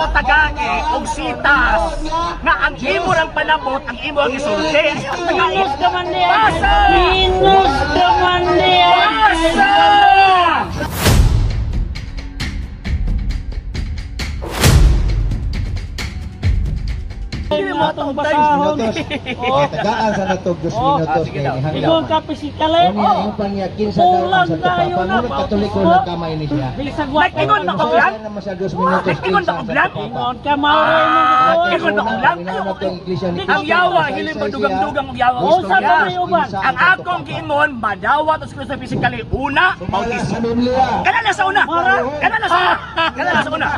ko tagae og sitas nga ang imo rang panabot, ang imo ang isulti. Minus ka man niya. Basa! Minus ka man niya. Basa! Dili mo itong basahon. Oh, tagaan sa natog 2 minutos kay nihanglaw. Ingon ka pisikale. Unya yung pangiyakin sa daw ang Kulang Santo tayo Papa. na. Ngunit Katoliko nagkamay ni siya. Bilisag wa. Nag-ingon na ko lang? Naman sa 2 minutos Nag-ingon na kinsa ko ang lang? Santo Papa. Ingon ka maoy mo Ah, ingon na ko lang? Minana to ang Iglesia ni Ang Cristo. yawa, hiling padugang-dugang og yawa. Oh, sa kanay uban. Ang akong giingon, madawat sa Kristo physically. Una, Sumala bautismo. sa Biblia. Kana na sa una. Kana na sa una. Kana na sa una.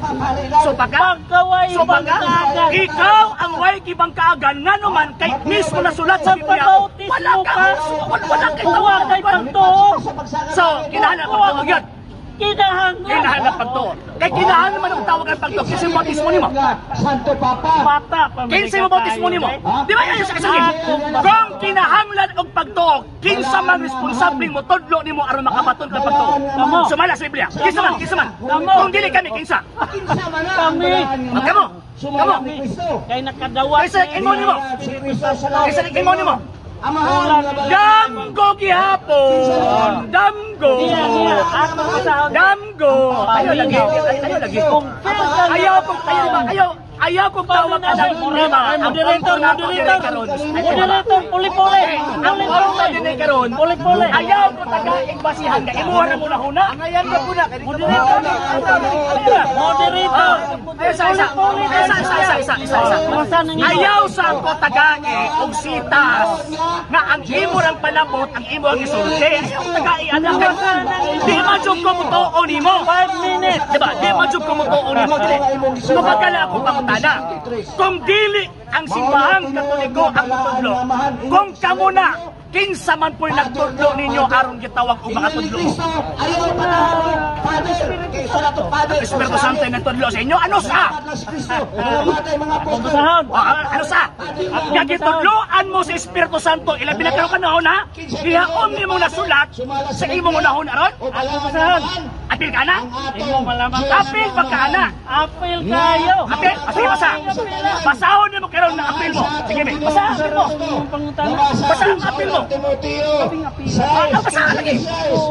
So pagka, Pagkaway so pagka, bangkagan. ikaw ang way kibangkaagan nga naman kay mismo nasulat sa Biblia. Wala Pagpabautismo ka, ka. wala, wala kay Kuha kay pagtuo. So, kinahanglan pagtuo yun. Kinahanglan. Kinahanglan pagtuo. Kay kinahanglan naman ang tawag ang pagtuo kasi bautismo nimo. Santo Papa. Bata pa man Kinsa mo bautismo nimo? Di ba yan sa sige? Kung kinahanglan og pagtuo, kinsa man responsable mo tudlo nimo aron makabaton ka pagtuo. Kamo. Sumala sa Biblia. Kinsa man, kinsa man. Kamo. Kung dili kami kinsa. Kinsa man ang Kami. balaan nga Kamo. Sumala Kamo. ni Kristo. Kay nakadawat. Kaysa ingon nimo. Si Kristo sa langit. Kaysa ingon nimo. Amahan nga balaan. Damgo gihapon. Damgo. Diya, diya. Ako basahon. Damgo. Ayaw lagi. Ayaw lagi. Ayaw kong ayaw ba? Ayaw ayaw kong tawag ka ng problema. Ay, Ang moderator, punto na ako moderator. dire karon. Moderator, puli-puli. Ang punto din ay karon. Puli-puli. Ayaw ko taga basihan ka. Imuha na muna huna. Moderator. Moderator. Isa, isa. Isa, isa, isa, isa, isa, isa. Ayaw sa ako tagae og sitas nga ang imo rang panabot, ang imo ang isulti. Ayaw tagae anak kay di man jud ko mutuo nimo. 5 minutes. Diba? Di man jud ko mutuo nimo dili. Kumbaga ako pangutana. Kung dili ang simbahang Katoliko ang mutudlo, kung kamo na kinsa man po'y nagtudlo ninyo aron gitawag og Ingon ni makatudlo. Kristo, ayaw patahalo. Father, kaysa na to Father. Espiritu Santo ay nagtudlo sa inyo. Ano sa? Dapat si Kristo. Namatay mga apostol. Basahon. Ah, ano sa? Gagitudloan mo sa Espiritu Santo. Ilang pinagkaroon ka nahon ha? Ihaon ni mo nasulat sa imong unahon aron? O balaan nga amahan. Apil ka na? Ang atong Imo malamang. Diyos Apil nga pa ka na? amahan. Apil kayo. Apil? Ah, sige, basa. Basahon ni mo karon ng apil mo. Sige, be. Basa ang apil mo. Basa ang apil mo. Timoteo. Ah, basa ka lagi.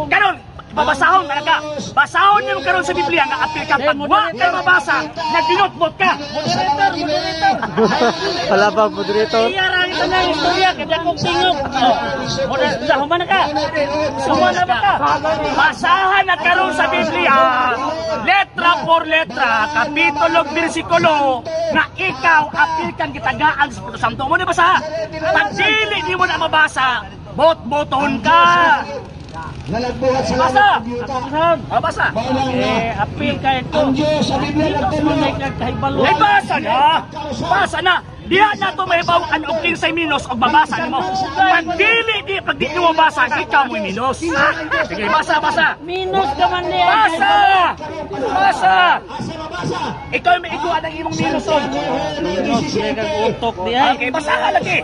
Karon, babasahon talaga. Basahon ni mo karon sa Biblia nga apil ka. Pag wa kay mabasa, naginotbot ka. Moderator, moderator. Wala pa, moderator. Iya ra ito na istorya kay dakong tingog. Moderator, human ka. Human na ba ka? Basahan na karon sa Biblia, letra por letra, kapitulo, bersikulo, na ikaw apil kang gitagaan sa Espiritu Santo. Mo ni basa. Pag dili di mo na mabasa, bot-boton ka. Nalagbuhat sa Basa. langit ug yuta. Basahon. Ah, basa. Maunang nga, Eh, apil ka ito. ang Diyos sa Biblia Dito nagtudlo. sa may kahibalo. Ay, basa na. Basa na. Diha na to mahibaw-an og kinsay minus og mabasa nimo. Pag dili di pag di mo mabasa, ikaw mo'y minus. Sige, basa, basa. Minus ka man niya. Basa! Basa! Asa mabasa? Ikaw may iguan ang imong minus. Oh. Minus niya kag utok diha. Okay, basa ka lagi.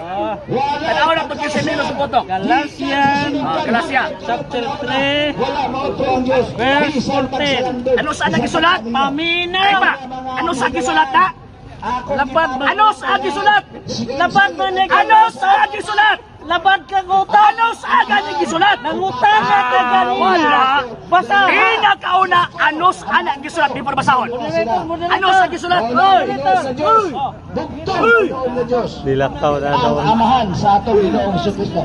Tanaw na itong kinsay minus ang utok. Galatians Ah, Galatia. chapter 3 Wala maotro ang Diyos. Verse Bisan 14. pagsalandog. Ano saan ang gisulat? Ay Paminaw. pa, ano sa gisulat na? Ako Labad ba? Ano sa gisulat? Labad man niya. Ano sa gisulat? Labad ka utak. Ano sa gani gisulat? Nangutana ka ganina. Wala. Basa. Pinakauna, ano sa ang gisulat before basahon? Moderator, moderator. Ano sa gisulat? Oy, sa Diyos. Bugtong sa Diyos. Dilakaw na Ang daw. amahan sa atong Ginoong Kristo.